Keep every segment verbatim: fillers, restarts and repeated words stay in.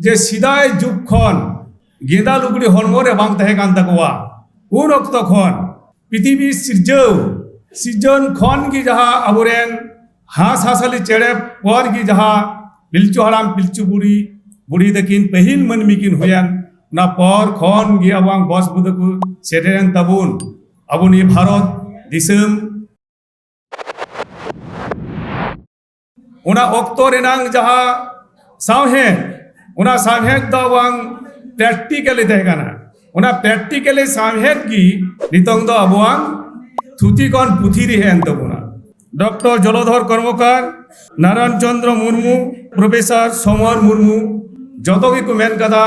ᱡᱮ ᱥᱮᱫᱟᱭ ᱡᱩᱜᱽ ᱠᱷᱚᱱ ᱜᱮᱸᱫᱟ ᱞᱩᱜᱽᱲᱤ ᱦᱚᱲᱢᱚ ᱨᱮ ᱵᱟᱝ ᱛᱟᱦᱮᱸ ᱠᱟᱱ ᱛᱟᱠᱚᱣᱟ᱾ ᱩᱱ ᱚᱠᱛᱚ ᱠᱷᱚᱱ ᱯᱨᱤᱛᱷᱤᱵᱤ ᱥᱤᱨᱡᱟᱹᱣ, ᱥᱤᱨᱡᱚᱱ ᱠᱷᱚᱱ ᱜᱮ ᱡᱟᱦᱟᱸ ᱟᱵᱚᱨᱮᱱ ᱦᱟᱸᱥ ᱦᱟᱸᱥᱟᱞᱤ ᱪᱮᱬᱮ ᱯᱚᱨ ᱜᱮ ᱡᱟᱦᱟᱸ ᱯᱤᱞᱪᱩ ᱦᱟᱲᱟᱢ ᱯᱤᱞᱪᱩ ᱵᱩᱲᱦᱤ, ᱵᱩᱲᱦᱤ ᱛᱟᱹᱠᱤᱱ ᱯᱟᱹᱦᱤᱞ ᱢᱟᱹᱱᱢᱤ ᱠᱤᱱ ᱦᱩᱭᱮᱱ, ᱚᱱᱟ ᱯᱚᱨ ᱠᱷᱚᱱ ᱜᱮ ᱟᱵᱚᱣᱟᱜ ᱵᱚᱥ ᱵᱩᱫᱟᱹ ᱠᱚ ᱥᱮᱴᱮᱨᱮᱱ ᱛᱟᱵᱚᱱ᱾ ᱟᱵᱚ ᱱᱤᱭᱟᱹ ᱵᱷᱟᱨᱚᱛ ᱫᱤᱥᱚᱢ ᱚᱱᱟ ᱚᱠᱛᱚ ᱨᱮᱱᱟᱝ ᱡᱟᱦᱟᱸ ᱥᱟᱶᱦᱮᱫ, ᱚᱱᱟ ᱥᱟᱶᱦᱮᱫ ᱫᱚ ᱵᱟᱝ ᱯᱨᱮᱠᱴᱤᱠᱟᱞᱤ ᱛᱟᱦᱮᱸ ᱠᱟᱱᱟ᱾ ᱚᱱᱟ ᱯᱨᱮᱠᱴᱤᱠᱟᱞᱤ ᱥᱟᱶᱦᱮᱫ ᱜᱮ ᱱᱤᱛᱚᱝ ᱫᱚ ᱟᱵᱚᱣᱟᱜ ᱛᱷᱩᱛᱤ ᱠᱷᱚᱱ ᱯᱩᱛᱷᱤ ᱨᱮ ᱦᱮᱡ ᱮᱱ ᱛᱟᱵᱚᱱᱟ᱾ ᱰᱚᱠᱴᱚᱨ ᱡᱚᱞᱚᱫᱷᱚᱨ ᱠᱚᱨᱢᱚᱠᱟᱨ, ᱱᱟᱨᱟᱭᱚᱱ ᱪᱚᱸᱫᱽᱨᱚ ᱢᱩᱨᱢᱩ, ᱯᱨᱚᱯᱷᱮᱥᱚᱨ ᱥᱚᱢᱚᱨ ᱢᱩᱨᱢᱩ, ᱡᱚᱛᱚ ᱜᱮᱠᱚ ᱢᱮᱱ ᱠᱟᱫᱟ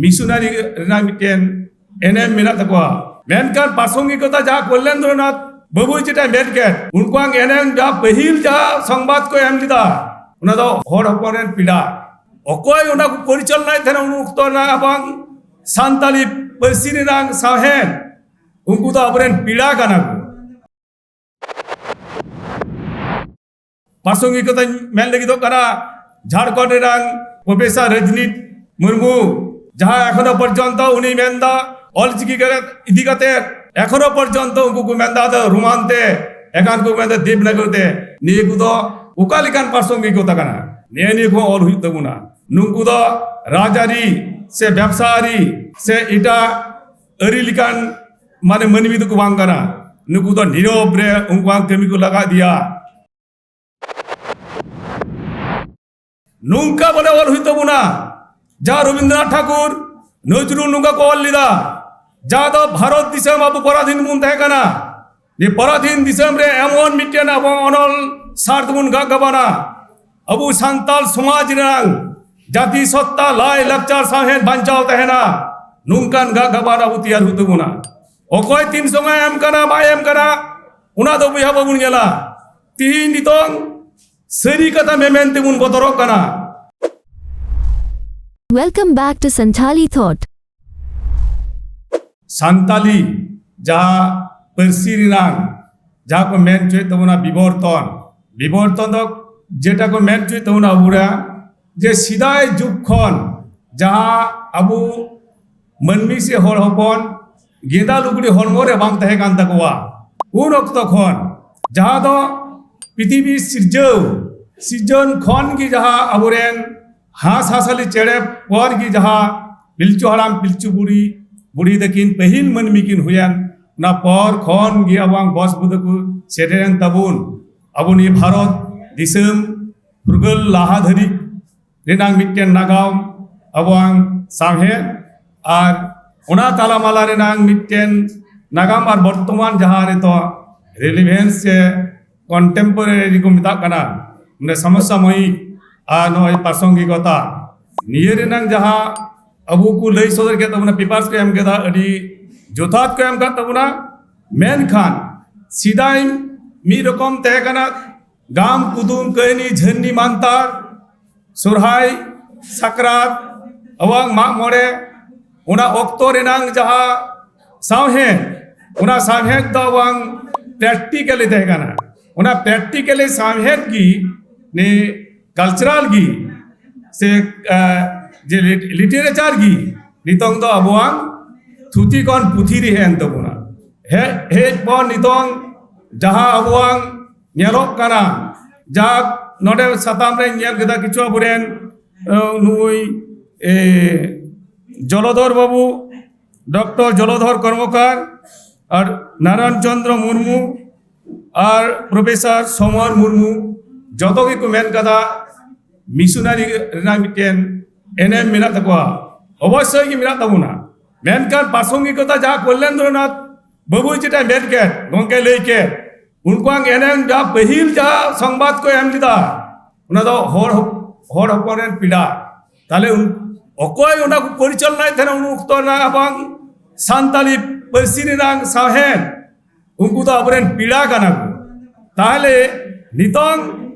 ᱢᱤᱥᱚᱱᱟᱨᱤ ᱨᱮᱱᱟᱜ ᱢᱤᱫᱴᱮᱱ ᱮᱱᱮᱢ ᱢᱮᱱᱟᱜ ᱛᱟᱠᱚᱣᱟ᱾ ᱢᱮᱱᱠᱷᱟᱱ ᱯᱨᱟᱥᱚᱝᱜᱤᱠᱚᱛᱟ ᱡᱟᱦᱟᱸ ᱠᱚᱞᱞᱮᱱᱫᱨᱚᱱᱟᱛᱷ ᱵᱟᱹᱵᱩᱭ ᱡᱮᱴᱟ ᱢᱮᱱ ᱠᱮᱫ, ᱩᱱᱠᱩᱣᱟᱜ ᱮᱱᱮᱢ ᱡᱟᱦᱟᱸ ᱯᱟᱹᱦᱤᱞ ᱡᱟᱦᱟᱸ ᱥᱚᱝᱵᱟᱫ ᱠᱚ ᱮᱢ ᱞᱮᱫᱟ, ᱚᱱᱟ ᱫᱚ ᱦᱚᱲ ᱦᱚᱯᱚᱱ ᱨᱮᱱ ᱯᱤᱲᱟ᱾ ᱚᱠᱚᱭ ᱚᱱᱟ ᱠᱚ ᱯᱚᱨᱤᱪᱟᱞᱚᱱᱟᱭᱮᱫ ᱛᱟᱦᱮᱱᱟ ᱩᱱ ᱚᱠᱛᱚ ᱨᱮᱱᱟᱜ ᱟᱵᱚᱣᱟᱜ ᱥᱟᱱᱛᱟᱞᱤ ᱯᱟᱹᱨᱥᱤ ᱨᱮᱱᱟᱜ ᱥᱟᱶᱦᱮᱫ, ᱩᱱᱠᱩ ᱫᱚ ᱟᱵᱚᱨᱮᱱ ᱯᱤᱲᱟ ᱠᱟᱱᱟ ᱠᱚ᱾ ᱯᱨᱟᱥᱚᱝᱜᱤᱠᱚᱛᱟᱧ ᱢᱮᱱ ᱞᱟᱹᱜᱤᱫᱚᱜ ᱠᱟᱱᱟ, ᱡᱷᱟᱲᱠᱷᱚᱸᱰ ᱨᱮᱱᱟᱝ ᱯᱨᱚᱯᱷᱮᱥᱚᱨ ᱨᱚᱡᱽᱱᱤᱛ ᱢᱩᱨᱢᱩ, ᱡᱟᱦᱟᱸ ᱮᱠᱷᱚᱱᱳ ᱯᱚᱨᱡᱚᱱᱛᱚ ᱩᱱᱤ ᱢᱮᱱᱫᱟ, ᱚᱞᱪᱤᱠᱤ ᱠᱟᱛᱮ ᱤᱫᱤ ᱠᱟᱛᱮ ᱮᱠᱷᱚᱱᱳ ᱯᱚᱨᱡᱚᱱᱛᱚ ᱩᱱᱠᱩ ᱠᱚ ᱢᱮᱱᱫᱟ ᱫᱚ ᱨᱳᱢᱟᱱ ᱛᱮ, ᱮᱠᱟᱱ ᱠᱚ ᱢᱮᱱᱫᱟ ᱫᱮᱵᱽᱱᱟᱜᱚᱨᱤ ᱛᱮ᱾ ᱱᱤᱭᱟᱹ ᱠᱚᱫᱚ ᱚᱠᱟ ᱞᱮᱠᱟᱱ ᱯᱨᱟᱥᱚᱝᱜᱤᱠᱚᱛᱟ ᱠᱟᱱᱟ? ᱱᱤᱭᱟᱹ ᱱᱤᱭᱟᱹ ᱠᱚᱦᱚᱸ ᱚᱞ ᱦᱩᱭᱩᱜ ᱛᱟᱵᱚᱱᱟ᱾ ᱱᱩᱠᱩ ᱫᱚ ᱨᱟᱡᱽᱟᱹᱨᱤ ᱥᱮ ᱵᱮᱵᱽᱥᱟ ᱟᱹᱨᱤ ᱥᱮ ᱮᱴᱟᱜ ᱟᱹᱨᱤ ᱞᱮᱠᱟᱱ ᱢᱟᱱᱮ ᱢᱟᱹᱱᱢᱤ ᱫᱚᱠᱚ ᱵᱟᱝ ᱠᱟᱱᱟ᱾ ᱱᱩᱠᱩ ᱫᱚ ᱱᱤᱨᱚᱵ ᱨᱮ ᱩᱱᱠᱩᱣᱟᱜ ᱠᱟᱹᱢᱤ ᱠᱚ ᱞᱟᱜᱟ ᱤᱫᱤᱭᱟ᱾ ᱱᱚᱝᱠᱟ ᱵᱚᱞᱮ ᱚᱞ ᱦᱩᱭᱩᱜ ᱛᱟᱵᱚᱱᱟ, ᱡᱟ ᱨᱚᱵᱤᱱᱫᱨᱚᱱᱟᱛᱷ ᱴᱷᱟᱠᱩᱨ, ᱱᱚᱡᱨᱩᱞ ᱱᱚᱝᱠᱟ ᱠᱚ ᱚᱞ ᱞᱮᱫᱟ, ᱡᱟ ᱫᱚ ᱵᱷᱟᱨᱚᱛ ᱫᱤᱥᱚᱢ ᱟᱵᱚ ᱯᱚᱨᱟᱫᱷᱤᱱ ᱵᱚᱱ ᱛᱟᱦᱮᱸ ᱠᱟᱱᱟ᱾ ᱡᱮ ᱯᱚᱨᱟᱫᱷᱤᱱ ᱫᱤᱥᱚᱢ ᱨᱮ ᱮᱢᱚᱱ ᱢᱤᱫᱴᱮᱱ ᱟᱵᱚ ᱚᱱᱚᱞ ᱥᱟᱨ ᱛᱮᱵᱚᱱ ᱜᱟᱜ ᱜᱟᱵᱟᱱᱟ, ᱟᱵᱚ ᱥᱟᱱᱛᱟᱞ ᱥᱚᱢᱟᱡᱽ ᱨᱮᱱᱟᱝ ᱡᱟᱹᱛᱤ ᱥᱚᱛᱛᱟ, ᱞᱟᱭ ᱞᱟᱠᱪᱟᱨ, ᱥᱟᱶᱦᱮᱫ ᱵᱟᱧᱪᱟᱣ ᱛᱟᱦᱮᱱᱟ, ᱱᱚᱝᱠᱟᱱ ᱜᱟᱜ ᱜᱟᱵᱟᱱ ᱟᱵᱚ ᱛᱮᱭᱟᱨ ᱦᱩᱭᱩᱜ ᱛᱟᱵᱚᱱᱟ᱾ ᱚᱠᱚᱭ ᱛᱤᱱ ᱥᱚᱢᱚᱭ ᱮᱢ ᱠᱟᱱᱟ ᱵᱟᱭ ᱮᱢ ᱠᱟᱱᱟ, ᱚᱱᱟ ᱫᱚ ᱵᱚᱭᱦᱟ ᱵᱟᱵᱚᱱ ᱧᱮᱞᱟ᱾ ᱛᱤᱦᱤᱧ ᱱᱤᱛᱚᱝ ᱥᱟᱹᱨᱤ ᱠᱟᱛᱷᱟ ᱢᱮᱢᱮᱱ ᱛᱮᱵᱚᱱ ᱵᱚᱛᱚᱨᱚᱜ ᱠᱟᱱᱟ᱾ Welcome back to Santhali Thought. Santali ᱡᱟᱦᱟᱸ ᱯᱟᱹᱨᱥᱤ ᱨᱮᱱᱟᱝ ᱡᱟᱦᱟᱸ ᱠᱚ ᱢᱮᱱ ᱦᱚᱪᱚᱭᱮᱫ ᱛᱟᱵᱚᱱᱟ ᱵᱤᱵᱚᱨᱛᱚᱱ, ᱵᱤᱵᱚᱨᱛᱚᱱ ᱫᱚ ᱡᱮᱴᱟ ᱠᱚ ᱢᱮᱱ ᱦᱚᱪᱚᱭᱮᱫ ᱛᱟᱵᱚᱱᱟ ᱟᱵᱚᱨᱮᱱ ᱡᱮ ᱥᱮᱫᱟᱭ ᱡᱩᱜᱽ ᱠᱷᱚᱱ ᱡᱟᱦᱟᱸ ᱟᱵᱚ ᱢᱟᱹᱱᱢᱤ ᱥᱮ ᱦᱚᱲ ᱦᱚᱯᱚᱱ ᱜᱮᱸᱫᱟ ᱞᱩᱜᱽᱲᱤ ᱦᱚᱲᱢᱚ ᱨᱮ ᱵᱟᱝ ᱛᱟᱦᱮᱸ ᱠᱟᱱ ᱛᱟᱠᱚᱣᱟ, ᱩᱱ ᱚᱠᱛᱚ ᱠᱷᱚᱱ ᱡᱟᱦᱟᱸ ᱫᱚ ᱯᱨᱤᱛᱷᱤᱵᱤ ᱥᱤᱨᱡᱟᱹᱣ, ᱥᱤᱨᱡᱚᱱ ᱠᱷᱚᱱ ᱜᱮ ᱡᱟᱦᱟᱸ ᱟᱵᱚᱨᱮᱱ ᱦᱟᱸᱥ ᱦᱟᱸᱥᱟᱞᱤ ᱪᱮᱬᱮ ᱯᱚᱨ ᱜᱮ ᱡᱟᱦᱟᱸ ᱯᱤᱞᱪᱩ ᱦᱟᱲᱟᱢ ᱯᱤᱞᱪᱩ ᱵᱩᱲᱦᱤ, ᱵᱩᱲᱦᱤ ᱛᱟᱹᱠᱤᱱ ᱯᱟᱹᱦᱤᱞ ᱢᱟᱹᱱᱢᱤ ᱠᱤᱱ ᱦᱩᱭᱮᱱ, ᱚᱱᱟ ᱯᱚᱨ ᱠᱷᱚᱱ ᱜᱮ ᱟᱵᱚᱣᱟᱜ ᱵᱚᱥ ᱵᱩᱫᱟᱹ ᱠᱚ ᱥᱮᱴᱮᱨᱮᱱ ᱛᱟᱵᱚᱱ᱾ ᱟᱵᱚ ᱱᱤᱭᱟᱹ ᱵᱷᱟᱨᱚᱛ ᱫᱤᱥᱚᱢ ᱯᱷᱩᱨᱜᱟᱹᱞ ᱞᱟᱦᱟ ᱫᱷᱟᱹᱨᱤᱡ ᱨᱮᱱᱟᱝ ᱢᱤᱫᱴᱮᱱ ᱱᱟᱜᱟᱢ ᱟᱵᱚᱣᱟᱜ ᱥᱟᱶᱦᱮᱫ ᱟᱨ ᱚᱱᱟ ᱛᱟᱞᱟᱢᱟᱞᱟ ᱨᱮᱱᱟᱝ ᱢᱤᱫᱴᱮᱱ ᱱᱟᱜᱟᱢ ᱟᱨ ᱵᱚᱨᱛᱚᱢᱟᱱ ᱡᱟᱦᱟᱸ ᱨᱮᱫᱚ relevance ᱥᱮ contemporary ᱠᱚ ᱢᱮᱛᱟᱜ ᱠᱟᱱᱟ, ᱢᱟᱱᱮ ᱥᱚᱢᱚᱥᱟᱢᱚᱭᱤᱠ ᱟᱨ ᱱᱚᱜᱼᱚᱭ ᱯᱨᱟᱥᱚᱝᱜᱤᱠᱚᱛᱟ, ᱱᱤᱭᱟᱹ ᱨᱮᱱᱟᱝ ᱡᱟᱦᱟᱸ ᱟᱵᱚ ᱠᱚ ᱞᱟᱹᱭ ᱥᱚᱫᱚᱨ ᱠᱮᱫ ᱛᱟᱵᱚᱱᱟ, ᱯᱮᱯᱟᱨᱥ ᱠᱚ ᱮᱢ ᱠᱮᱫᱟ, ᱟᱹᱰᱤ ᱡᱚᱛᱷᱟᱛ ᱠᱚ ᱮᱢ ᱠᱟᱫ ᱛᱟᱵᱚᱱᱟ᱾ ᱢᱮᱱᱠᱷᱟᱱ ᱥᱮᱫᱟᱭ ᱢᱤᱫ ᱨᱚᱠᱚᱢ ᱛᱟᱦᱮᱸ ᱠᱟᱱᱟ, ᱜᱟᱢ, ᱠᱩᱫᱩᱢ, ᱠᱟᱹᱦᱱᱤ, ᱡᱷᱟᱹᱨᱱᱤ, ᱢᱟᱱᱛᱟᱨ, ᱥᱚᱨᱦᱟᱭ, ᱥᱟᱠᱨᱟᱛ, ᱟᱵᱚᱣᱟᱜ ᱢᱟᱜ ᱢᱚᱬᱮ, ᱚᱱᱟ ᱚᱠᱛᱚ ᱨᱮᱱᱟᱝ ᱡᱟᱦᱟᱸ ᱥᱟᱶᱦᱮᱫ, ᱚᱱᱟ ᱥᱟᱶᱦᱮᱫ ᱫᱚ ᱟᱵᱚᱣᱟᱜ practically ᱛᱟᱦᱮᱸ ᱠᱟᱱᱟ᱾ ᱚᱱᱟ practically ᱥᱟᱶᱦᱮᱫ ᱜᱮ ᱱᱤ cultural ᱜᱮ ᱥᱮ, ᱟ, ᱡᱮ lit-, literature ᱜᱮ ᱱᱤᱛᱚᱝ ᱫᱚ ᱟᱵᱚᱣᱟᱜ ᱛᱷᱩᱛᱤ ᱠᱷᱚᱱ ᱯᱩᱛᱷᱤ ᱨᱮ ᱦᱮᱡ ᱮᱱ ᱛᱟᱵᱚᱱᱟ᱾ ᱦᱮᱡ, ᱦᱮᱡ ᱯᱚᱨ ᱱᱤᱛᱚᱝ ᱡᱟᱦᱟᱸ ᱟᱵᱚᱣᱟᱜ ᱧᱮᱞᱚᱜ ᱠᱟᱱᱟ, ᱡᱟᱠ ᱱᱚᱰᱮ ᱥᱟᱛᱟᱢ ᱨᱮ ᱧᱮᱞ ᱠᱮᱫᱟ ᱠᱤᱪᱷᱩ ᱟᱵᱚᱨᱮᱱ, ᱟ, ᱱᱩᱭ, ᱮ, ᱡᱚᱞᱚᱫᱷᱚᱨ ᱵᱟᱹᱵᱩ, ᱰᱚᱠᱴᱚᱨ ᱡᱚᱞᱚᱫᱷᱚᱨ ᱠᱚᱨᱢᱚᱠᱟᱨ ᱟᱨ ᱱᱟᱨᱟᱭᱚᱱ ᱪᱚᱸᱫᱽᱨᱚ ᱢᱩᱨᱢᱩ ᱟᱨ ᱯᱨᱚᱯᱷᱮᱥᱚᱨ ᱥᱚᱢᱚᱨ ᱢᱩᱨᱢᱩ, ᱡᱚᱛᱚ ᱜᱮᱠᱚ ᱢᱮᱱ ᱠᱟᱫᱟ ᱢᱤᱥᱚᱱᱟᱨᱤ ᱨᱮᱱᱟᱜ ᱢᱤᱫᱴᱮᱱ ᱮᱱᱮᱢ ᱢᱮᱱᱟᱜ ᱛᱟᱠᱚᱣᱟ, ᱚᱵᱚᱥᱥᱳᱭ ᱜᱮ ᱢᱮᱱᱟᱜ ᱛᱟᱵᱚᱱᱟ᱾ ᱢᱮᱱᱠᱷᱟᱱ ᱯᱨᱟᱥᱚᱝᱜᱤᱠᱚᱛᱟ ᱡᱟᱦᱟᱸ ᱠᱚᱞᱭᱟᱱᱫᱨᱚᱱᱟᱛᱷ ᱵᱟᱹᱵᱩᱭ ᱡᱮᱴᱟ ᱢᱮᱱ ᱠᱮᱫ, ᱜᱚᱢᱠᱮ ᱞᱟᱹᱭ ᱠᱮᱫ, ᱩᱱᱠᱩᱣᱟᱜ ᱮᱱᱮᱢ ᱡᱟᱦᱟᱸ ᱯᱟᱹᱦᱤᱞ ᱡᱟᱦᱟᱸ ᱥᱚᱝᱵᱟᱫ ᱠᱚ ᱮᱢ ᱞᱮᱫᱟ, ᱚᱱᱟ ᱫᱚ ᱦᱚᱲ ᱦᱚᱯ-, ᱦᱚᱲ ᱦᱚᱯᱚᱱ ᱨᱮᱱ ᱯᱤᱲᱟ᱾ ᱛᱟᱦᱞᱮ ᱩᱱ-, ᱚᱠᱚᱭ ᱚᱱᱟ ᱠᱚ ᱯᱚᱨᱤᱪᱟᱞᱚᱱᱟᱭᱮᱫ ᱛᱟᱦᱮᱱᱟ ᱩᱱ ᱚᱠᱛᱚ ᱨᱮᱱᱟᱜ ᱟᱵᱚᱣᱟᱜ ᱥᱟᱱᱛᱟᱞᱤ ᱯᱟᱹᱨᱥᱤ ᱨᱮᱱᱟᱜ ᱥᱟᱶᱦᱮᱫ? ᱩᱱᱠᱩ ᱫᱚ ᱟᱵᱚᱨᱮᱱ ᱯᱤᱲᱟ ᱠᱟᱱᱟ ᱠᱚ᱾ ᱛᱟᱦᱞᱮ ᱱᱤᱛᱚᱝ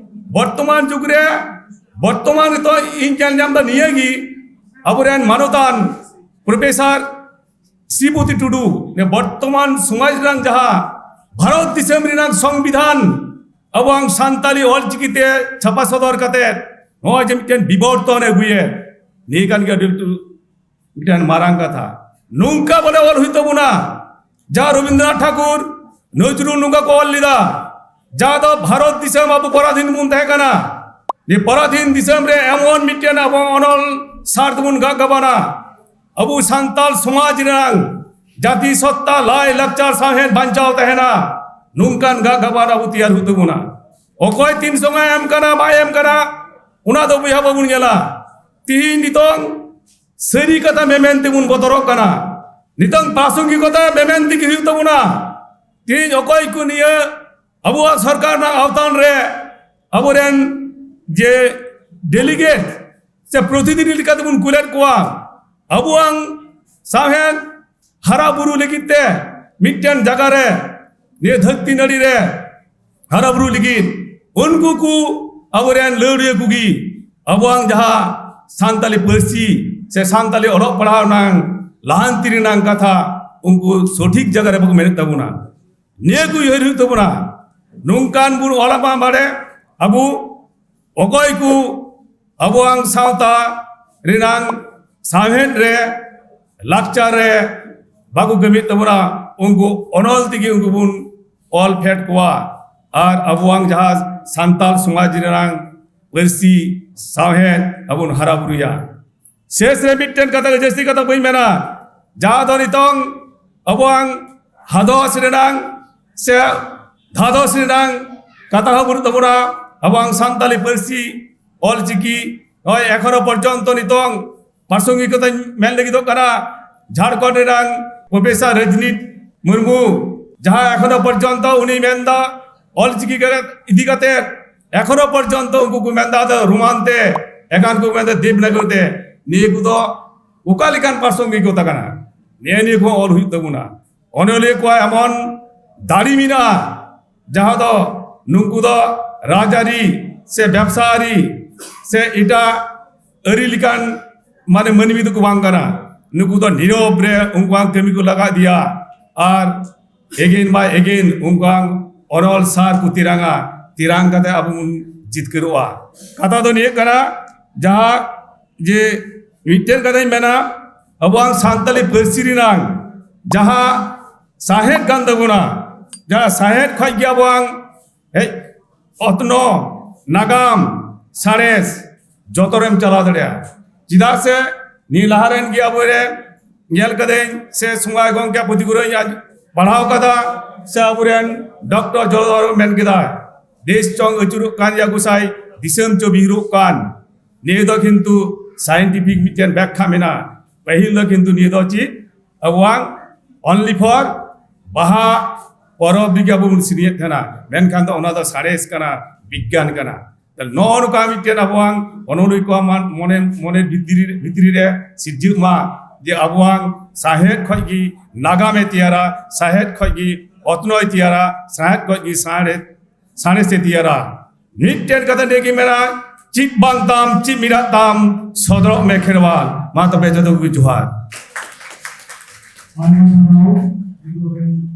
ᱵᱚᱨᱛᱚᱢᱟᱱ ᱡᱩᱜᱽ ᱨᱮ, ᱵᱚᱨᱛᱚᱢᱟᱱ ᱱᱤᱛᱚᱜ ᱤᱧ ᱧᱮᱞ ᱧᱟᱢ ᱫᱟ ᱱᱤᱭᱟᱹ ᱜᱮ, ᱟᱵᱚᱨᱮᱱ ᱢᱟᱱᱚᱛᱟᱱ ᱯᱨᱚᱯᱷᱮᱥᱚᱨ ᱥᱨᱤᱯᱚᱛᱤ ᱴᱩᱰᱩ, ᱱᱤᱭᱟᱹ ᱵᱚᱨᱛᱚᱢᱟᱱ ᱥᱚᱢᱟᱡᱽ ᱨᱮᱱᱟᱜ ᱡᱟᱦᱟᱸ ᱵᱷᱟᱨᱚᱛ ᱫᱤᱥᱚᱢ ᱨᱮᱱᱟᱜ ᱥᱚᱝᱵᱤᱫᱷᱟᱱ ᱟᱵᱚᱣᱟᱜ ᱥᱟᱱᱛᱟᱞᱤ ᱚᱞᱪᱤᱠᱤ ᱛᱮ ᱪᱷᱟᱯᱟ ᱥᱚᱫᱚᱨ ᱠᱟᱛᱮ ᱱᱚᱜᱼᱚᱭ ᱡᱮ ᱢᱤᱫᱴᱮᱱ ᱵᱤᱵᱚᱨᱛᱚᱱ ᱮ ᱟᱹᱜᱩᱭᱮᱫ, ᱱᱤᱭᱟᱹ ᱠᱟᱱ ᱜᱮᱭᱟ ᱟᱹᱰᱤ ᱞᱟᱹᱴᱩ ᱢᱤᱫᱴᱮᱱ ᱢᱟᱨᱟᱝ ᱠᱟᱛᱷᱟ᱾ ᱱᱚᱝᱠᱟ ᱵᱚᱞᱮ ᱚᱞ ᱦᱩᱭᱩᱜ ᱛᱟᱵᱚᱱᱟ, ᱡᱟ ᱨᱚᱵᱤᱱᱫᱨᱚᱱᱟᱛᱷ ᱴᱷᱟᱠᱩᱨ, ᱱᱚᱡᱨᱩᱞ ᱱᱚᱝᱠᱟ ᱠᱚ ᱚᱞ ᱞᱮᱫᱟ, ᱡᱟ ᱫᱚ ᱵᱷᱟᱨᱚᱛ ᱫᱤᱥᱚᱢ ᱟᱵᱚ ᱯᱚᱨᱟᱫᱷᱤᱱ ᱵᱚᱱ ᱛᱟᱦᱮᱸ ᱠᱟᱱᱟ, ᱱᱤᱭᱟᱹ ᱯᱚᱨᱟᱫᱷᱤᱱ ᱫᱤᱥᱚᱢ ᱨᱮ ᱮᱢᱚᱱ ᱢᱤᱫᱴᱮᱱ ᱟᱵᱚ ᱚᱱᱚᱞ ᱥᱟᱨ ᱛᱮᱵᱚᱱ ᱜᱟᱜ ᱜᱟᱵᱟᱱᱟ, ᱟᱵᱚ ᱥᱟᱱᱛᱟᱞ ᱥᱚᱢᱟᱡᱽ ᱨᱮᱱᱟᱝ ᱡᱟᱹᱛᱤ ᱥᱚᱛᱛᱟ, ᱞᱟᱭ ᱞᱟᱠᱪᱟᱨ, ᱥᱟᱶᱦᱮᱫ ᱵᱟᱧᱪᱟᱣ ᱛᱟᱦᱮᱱᱟ, ᱱᱚᱝᱠᱟᱱ ᱜᱟᱜ ᱜᱟᱵᱟᱱ ᱟᱵᱚ ᱛᱮᱭᱟᱨ ᱦᱩᱭᱩᱜ ᱛᱟᱵᱚᱱᱟ᱾ ᱚᱠᱚᱭ ᱛᱤᱱ ᱥᱚᱢᱚᱭ ᱮᱢ ᱠᱟᱱᱟ ᱵᱟᱭ ᱮᱢ ᱠᱟᱱᱟ, ᱚᱱᱟ ᱫᱚ ᱵᱚᱭᱦᱟ ᱵᱟᱵᱚᱱ ᱧᱮᱞᱟ᱾ ᱛᱤᱦᱤᱧ ᱱᱤᱛᱚᱝ ᱥᱟᱹᱨᱤ ᱠᱟᱛᱷᱟ ᱢᱮᱢᱮᱱ ᱛᱮᱵᱚᱱ ᱵᱚᱛᱚᱨᱚᱜ ᱠᱟᱱᱟ᱾ ᱱᱤᱛᱚᱝ ᱯᱨᱟᱥᱚᱝᱜᱤᱠᱚᱛᱟ ᱢᱮᱢᱮᱱ ᱛᱮᱜᱮ ᱦᱩᱭᱩᱜ ᱛᱟᱵᱚᱱᱟ᱾ ᱛᱤᱦᱤᱧ ᱚᱠᱚᱭ ᱠᱚ ᱱᱤᱭᱟᱹ ᱟᱵᱚᱣᱟᱜ ᱥᱚᱨᱠᱟᱨ ᱨᱮᱱᱟᱜ ᱟᱣᱛᱟᱱ ᱨᱮ ᱟᱵᱚᱨᱮᱱ ᱡᱮ ᱰᱮᱞᱤᱜᱮᱴ ᱥᱮ ᱯᱨᱚᱛᱤᱱᱤᱫᱷᱤ ᱞᱮᱠᱟᱛᱮᱵᱚᱱ ᱠᱩᱞᱮᱫ ᱠᱚᱣᱟ, ᱟᱵᱚᱣᱟᱜ ᱥᱟᱶᱦᱮᱫ ᱦᱟᱨᱟ ᱵᱩᱨᱩ ᱞᱟᱹᱜᱤᱫ ᱛᱮ ᱢᱤᱫᱴᱮᱱ ᱡᱟᱭᱜᱟ ᱨᱮ, ᱱᱤᱭᱟᱹ ᱫᱷᱟᱹᱨᱛᱤ ᱱᱟᱹᱲᱤ ᱨᱮ ᱦᱟᱨᱟ ᱵᱩᱨᱩ ᱞᱟᱹᱜᱤᱫ ᱩᱱᱠᱩ ᱠᱚ ᱟᱵᱚᱨᱮᱱ ᱞᱟᱹᱣᱲᱤᱭᱟᱹ ᱠᱚᱜᱮ ᱟᱵᱚᱣᱟᱜ ᱡᱟᱦᱟᱸ ᱥᱟᱱᱛᱟᱞᱤ ᱯᱟᱹᱨᱥᱤ ᱥᱮ ᱥᱟᱱᱛᱟᱞᱤ ᱚᱞᱚᱜ ᱯᱟᱲᱦᱟᱣ ᱨᱮᱱᱟᱝ ᱞᱟᱦᱟᱱᱛᱤ ᱨᱮᱱᱟᱝ ᱠᱟᱛᱷᱟ ᱩᱱᱠᱩ ᱥᱚᱴᱷᱤᱠ ᱡᱟᱭᱜᱟ ᱨᱮ ᱵᱟᱠᱚ ᱢᱮᱱᱮᱫ ᱛᱟᱵᱚᱱᱟ᱾ ᱱᱤᱭᱟᱹ ᱠᱚ ᱩᱭᱦᱟᱹᱨ ᱦᱩᱭᱩᱜ ᱛᱟᱵᱚᱱᱟ᱾ ᱱᱚᱝᱠᱟᱱ ᱵᱚᱱ ᱚᱞ ᱢᱟ ᱵᱟᱲᱮ ᱟᱵᱚ ᱚᱠᱚᱭ ᱠᱚ ᱟᱵᱚᱣᱟᱜ ᱥᱟᱶᱛᱟ ᱨᱮᱱᱟᱝ ᱥᱟᱶᱦᱮᱫ ᱨᱮ, ᱞᱟᱠᱪᱟᱨ ᱨᱮ ᱵᱟᱠᱚ ᱠᱟᱹᱢᱤᱭᱮᱫ ᱛᱟᱵᱚᱱᱟ, ᱩᱱᱠᱩ ᱚᱱᱚᱞ ᱛᱮᱜᱮ ᱩᱱᱠᱩ ᱵᱚᱱ ᱚᱞ ᱯᱷᱮᱰ ᱠᱚᱣᱟ᱾ ᱟᱨ ᱟᱵᱚᱣᱟᱜ ᱡᱟᱦᱟᱸ ᱥᱟᱱᱛᱟᱞ ᱥᱚᱢᱟᱡᱽ ᱨᱮᱱᱟᱝ ᱯᱟᱹᱨᱥᱤ ᱥᱟᱶᱦᱮᱫ ᱟᱵᱚ ᱵᱚᱱ ᱦᱟᱨᱟ ᱵᱩᱨᱩᱭᱟ᱾ ᱥᱮᱥ ᱨᱮ ᱢᱤᱫᱴᱮᱱ ᱠᱟᱛᱷᱟ ᱜᱮ, ᱡᱟᱹᱥᱛᱤ ᱠᱟᱛᱷᱟ ᱵᱟᱹᱧ ᱢᱮᱱᱟ, ᱡᱟᱦᱟᱸ ᱫᱚ ᱱᱤᱛᱚᱝ ᱟᱵᱚᱣᱟᱜ ᱦᱟᱫᱚᱥ ᱨᱮᱱᱟᱝ ᱥᱮ ᱫᱷᱟᱫᱚᱥ ᱨᱮᱱᱟᱝ ᱠᱟᱛᱷᱟ ᱦᱚᱸ ᱵᱟᱹᱱᱩᱜ ᱛᱟᱵᱚᱱᱟ᱾ ᱟᱵᱚᱣᱟᱜ ᱥᱟᱱᱛᱟᱞᱤ ᱯᱟᱹᱨᱥᱤ ᱚᱞ ᱪᱤᱠᱤ ᱱᱚᱜᱼᱚᱭ ᱮᱠᱷᱚᱱᱳ ᱯᱚᱨᱡᱚᱱᱛᱚ ᱱᱤᱛᱚᱝ ᱯᱨᱟᱥᱚᱝᱜᱤᱠᱚᱛᱟᱧ ᱢᱮᱱ ᱞᱟᱹᱜᱤᱫᱚᱜ ᱠᱟᱱᱟ, ᱡᱷᱟᱲᱠᱷᱚᱸᱰ ᱨᱮᱱᱟᱝ ᱯᱨᱚᱯᱷᱮᱥᱚᱨ ᱨᱚᱡᱽᱱᱤᱛ ᱢᱩᱨᱢᱩ, ᱡᱟᱦᱟᱸ ᱮᱠᱷᱚᱱᱳ ᱯᱚᱨᱡᱚᱱᱛᱚ ᱩᱱᱤ ᱢᱮᱱᱫᱟ ᱚᱞ ᱪᱤᱠᱤ ᱤᱫᱤ ᱠᱟᱛᱮ ᱮᱠᱷᱚᱱᱳ ᱯᱚᱨᱡᱚᱱᱛᱚ ᱩᱱᱠᱩ ᱠᱚ ᱢᱮᱱᱫᱟ ᱫᱚ ᱨᱳᱢᱟᱱ ᱛᱮ, ᱮᱠᱟᱱ ᱠᱚ ᱢᱮᱱᱫᱟ ᱫᱮᱵᱽᱱᱟᱜᱚᱨᱤ ᱛᱮ᱾ ᱱᱤᱭᱟᱹ ᱠᱚᱫᱚ ᱚᱠᱟ ᱞᱮᱠᱟᱱ ᱯᱨᱟᱥᱚᱝᱜᱤᱠᱚᱛᱟ ᱠᱟᱱᱟ? ᱱᱤᱭᱟᱹ ᱱᱤᱭᱟᱹ ᱠᱚᱦᱚᱸ ᱚᱞ ᱦᱩᱭᱩᱜ ᱛᱟᱵᱚᱱᱟ᱾ ᱚᱱᱚᱞᱤᱭᱟᱹ ᱠᱚᱣᱟᱜ ᱮᱢᱚᱱ ᱫᱟᱲᱮ ᱢᱮᱱᱟᱜᱼᱟ, ᱡᱟᱦᱟᱸ ᱫᱚ ᱱᱩᱠᱩ ᱫᱚ ᱨᱟᱡᱽᱟᱹᱨᱤ ᱥᱮ ᱵᱮᱵᱽᱥᱟ ᱟᱹᱨᱤ ᱥᱮ ᱮᱴᱟᱜ ᱟᱹᱨᱤ ᱞᱮᱠᱟᱱ ᱢᱟᱱᱮ ᱢᱟᱹᱱᱢᱤ ᱫᱚᱠᱚ ᱵᱟᱝ ᱠᱟᱱᱟ᱾ ᱱᱩᱠᱩ ᱫᱚ ᱱᱤᱨᱚᱵ ᱨᱮ ᱩᱱᱠᱩᱣᱟᱜ ᱠᱟᱹᱢᱤ ᱠᱚ ᱞᱟᱜᱟ ᱤᱫᱤᱭᱟ ᱟᱨ again by again ᱩᱱᱠᱩᱣᱟᱜ ᱚᱱᱚᱞ ᱥᱟᱨ ᱠᱚ ᱛᱮᱨᱟᱝᱟ᱾ ᱛᱮᱨᱟᱝ ᱠᱟᱛᱮ ᱟᱵᱚ ᱵᱚᱱ ᱡᱤᱛᱠᱟᱹᱨᱚᱜᱼᱟ᱾ ᱠᱟᱛᱷᱟ ᱫᱚ ᱱᱤᱭᱟᱹ ᱠᱟᱱᱟ, ᱡᱟᱦᱟᱸ ᱡᱮ ᱢᱤᱫᱴᱮᱱ ᱠᱟᱛᱷᱟᱧ ᱢᱮᱱᱟ, ᱟᱵᱚᱣᱟᱜ ᱥᱟᱱᱛᱟᱞᱤ ᱯᱟᱹᱨᱥᱤ ᱨᱮᱱᱟᱜ ᱡᱟᱦᱟᱸ ᱥᱟᱶᱦᱮᱫ ᱠᱟᱱ ᱛᱟᱵᱚᱱᱟ, ᱡᱟᱦᱟᱸ ᱥᱟᱶᱦᱮᱫ ᱠᱷᱚᱡ ᱜᱮ ᱟᱵᱚᱣᱟᱜ ᱦᱮᱡ ᱚᱛᱱᱚ, ᱱᱟᱜᱟᱢ, ᱥᱟᱬᱮᱥ ᱡᱚᱛᱚ ᱨᱮᱢ ᱪᱟᱞᱟᱣ ᱫᱟᱲᱮᱭᱟᱜᱼᱟ᱾ ᱪᱮᱫᱟᱜ ᱥᱮ ᱱᱤᱭᱟᱹ ᱞᱟᱦᱟ ᱨᱮᱱ ᱜᱮ ᱟᱵᱚᱨᱮᱱ ᱧᱮᱞ ᱠᱟᱹᱫᱟᱹᱧ ᱥᱮ ᱥᱚᱢᱟᱭ ᱜᱚᱢᱠᱮ ᱯᱩᱛᱷᱤ ᱠᱚᱨᱮᱧ ᱟᱸᱡ-, ᱯᱟᱲᱦᱟᱣ ᱠᱟᱫᱟ, ᱥᱮ ᱟᱵᱚᱨᱮᱱ ᱰᱚᱠᱴᱚᱨ ᱡᱚᱲᱫᱚᱨ ᱢᱮᱱ ᱠᱮᱫᱟ, ᱫᱮᱥ ᱪᱚᱝ ᱟᱹᱪᱩᱨᱚᱜ ᱠᱟᱱ ᱭᱟ ᱜᱚᱸᱥᱟᱭ, ᱫᱤᱥᱚᱢ ᱪᱚ ᱵᱤᱦᱩᱨᱚᱜ ᱠᱟᱱ᱾ ᱱᱤᱭᱟᱹ ᱫᱚ ᱠᱤᱱᱛᱩ scientific ᱢᱤᱫᱴᱮᱱ ᱵᱮᱠᱠᱷᱟ ᱢᱮᱱᱟᱜᱼᱟ᱾ ᱯᱟᱹᱦᱤᱞ ᱫᱚ ᱠᱤᱱᱛᱩ ᱱᱤᱭᱟᱹ ᱫᱚ ᱪᱮᱫ ᱟᱵᱚᱣᱟᱜ only for ᱵᱟᱦᱟ ᱯᱚᱨᱚᱵᱽ ᱨᱮᱜᱮ ᱟᱵᱚ ᱵᱚᱱ ᱥᱮᱨᱮᱧᱮᱫ ᱛᱟᱦᱮᱱᱟ, ᱢᱮᱱᱠᱷᱟᱱ ᱫᱚ ᱚᱱᱟ ᱫᱚ ᱥᱟᱬᱮᱥ ᱠᱟᱱᱟ, ᱵᱤᱜᱽᱜᱟᱱ ᱠᱟᱱᱟ᱾ ᱛᱟᱦᱞᱮ ᱱᱚᱜᱼᱚ ᱱᱚᱝᱠᱟ ᱢᱤᱫᱴᱮᱱ ᱟᱵᱚᱣᱟᱜ ᱚᱱᱚᱞᱤᱭᱟᱹ ᱠᱚᱣᱟᱜ ᱢᱟᱱ-, ᱢᱚᱱᱮ, ᱢᱚᱱᱮ ᱵᱷᱤᱛᱨᱤ ᱨᱮ, ᱵᱷᱤᱛᱨᱤ ᱨᱮ ᱥᱤᱨᱡᱟᱹᱜ ᱢᱟ, ᱡᱮ ᱟᱵᱚᱣᱟᱜ ᱥᱟᱶᱦᱮᱫ ᱠᱷᱚᱡ ᱜᱮ ᱱᱟᱜᱟᱢᱮ ᱛᱮᱭᱟᱨᱟ, ᱥᱟᱶᱦᱮᱫ ᱠᱷᱚᱡ ᱜᱮ ᱚᱛᱱᱚᱭ ᱛᱮᱭᱟᱨᱟ, ᱥᱟᱶᱦᱮᱫ ᱠᱷᱚᱡ ᱜᱮ ᱥᱟᱬᱮᱥ, ᱥᱟᱬᱮᱥᱮ ᱛᱮᱭᱟᱨᱟ᱾ ᱢᱤᱫᱴᱮᱱ ᱠᱟᱛᱷᱟ ᱱᱤᱭᱟᱹ ᱜᱮ ᱢᱮᱱᱟ, ᱪᱮᱫ ᱵᱟᱝ ᱛᱟᱢ, ᱪᱮᱫ ᱢᱮᱱᱟᱜ ᱛᱟᱢ, ᱥᱚᱫᱚᱨᱚᱜ ᱢᱮ ᱠᱷᱮᱨᱣᱟᱞ᱾ ᱢᱟ ᱛᱚᱵᱮ ᱡᱚᱛᱚ ᱠᱚᱜᱮ ᱡᱚᱦᱟᱨ᱾ ᱟᱭᱢᱟ ᱥᱟᱨᱦᱟᱣ᱾